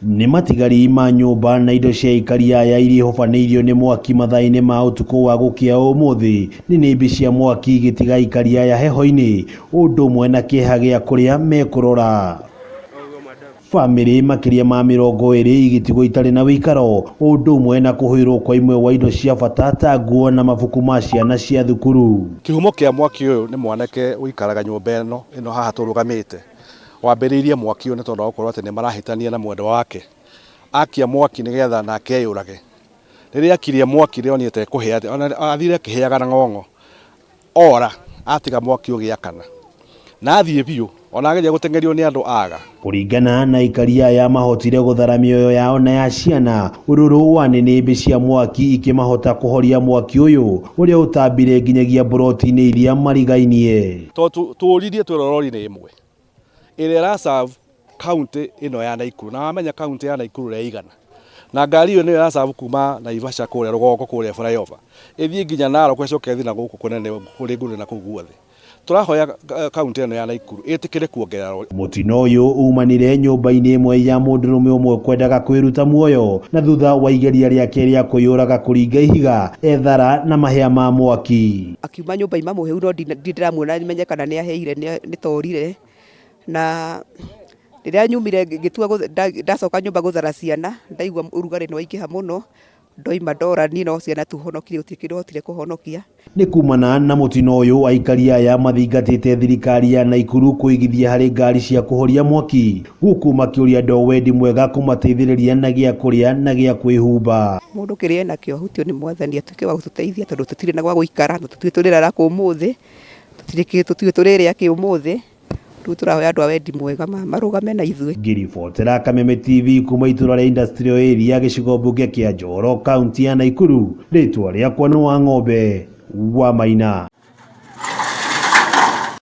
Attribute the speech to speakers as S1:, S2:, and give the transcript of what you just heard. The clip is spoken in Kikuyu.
S1: Nĩ matigari ma nyũmba na indo cia aikari aya iria ihobanĩirio nĩ mwaki mathaa-inĩ ma ũtukũ wa gũkĩa ũmũthĩ. Nĩnĩmbĩ cia mwaki igĩtiga aikari aya heho-inĩ ũndũ ũmwe na kĩeha gĩa kũrĩa mekũrora. Bamĩrĩ makĩria ma 20 igĩtigwo itarĩ na wĩikaro ũndũ ũmwe na kũhũirwo kwa imwe wa indo cia bata ta nguo na mabuku ma ciana cia thukuru.
S2: Kĩhumo kĩa mwaki ũyũ nĩ mwanake ũikaraga nyũmba ĩno haha tũrũgamĩte. Wambĩrĩirie mwaki ũyũ nĩ tondũ wa gũkorwo atĩ nĩ marahĩtania na mwendwa wake. Akia mwaki nĩgetha nake eyũrage. Rĩrĩa akirie mwaki rĩonire ta ĩkũhĩa, ona athire akĩhĩaga na ng'ong'o. Ora, atiga mwaki ũgĩakana. Na athiĩ biũ, ona ageria gũteng'erio nĩ andũ aga.
S1: Kũringana na aikari aya mahotire gũthara mĩoyo yao na ya ciana, ũrũrũ wa nĩnĩmbĩ cia mwaki ikĩmahota kũhoria mwaki ũyũ ũrĩa ũtambire nginyagia mburoti-inĩ iria marigainie.
S2: Tondũ tũririe twĩrwo rori nĩ ĩmwe ĩrĩa ĩra serve county ĩno ya Naikuru, na wamenya county ya Naikuru ũrĩa ĩigana, na ngari ĩyo nĩyo ĩra serve kuma Naivasha kũrĩa rũgongo kũrĩa flyover ĩthiĩ nginya Narok ĩcoke ĩthiĩ na gũkũ kũnene kũrĩ Ngũrwe na kũu guothe. Tũrahoya kaunti ĩno ya Naikuru ĩtĩkĩre kuongerera rori.
S1: Mũtino ũyũ umanire nyũmba-inĩ ĩmwe ya mũndũrũme ũmwe kwendaga kwĩruta muoyo na thutha wa igeria rĩake rĩa kwĩyũraga kũringa ihiga ethara na mahĩa ma mwaki.
S3: Akiuma nyũmba ima mũhĩu no ndiramuona menye kana nĩ ahĩire nĩ torire na rĩrĩa nyumire ngĩtua ndacoka nyũmba gũthara ciana ndaigua ũrugarĩ nĩ waingĩha mũno ndoima ndora niĩ no ciana tu honokirie gũtirĩ kĩndũ hotire kũhonokia.
S1: Nĩ kumana na mũtino ũyũ aikari aya mathingatĩte thirikari ya Naikuru kũigithia harĩ ngari cia kũhoria mwaki gũkũ makĩũria andũ a wendi mwega kũmateithĩrĩria na gĩa kũrĩa na gĩa kwĩhumba.
S3: Mũndũ kĩrĩa enakĩo ahutio nĩ mwathani atuĩke wa gũtũteithia tondũ tũtirĩ na gwa gũikara na tũtiũĩ tũrĩrara kũ ũmũthĩ, tũtiũĩ tũrĩrĩa kĩ ũmũthĩ. Rĩu tũrahoya andũ a wendi mwega marũgame na ithuĩ.
S1: Ngĩribotera Kameme TV kuma itũra rĩa Industrial Area gĩcigo mbunge kĩa Njoro kaunti ya Naikuru, rĩtwa rĩakwa nĩ Wang'ombe wa Maina.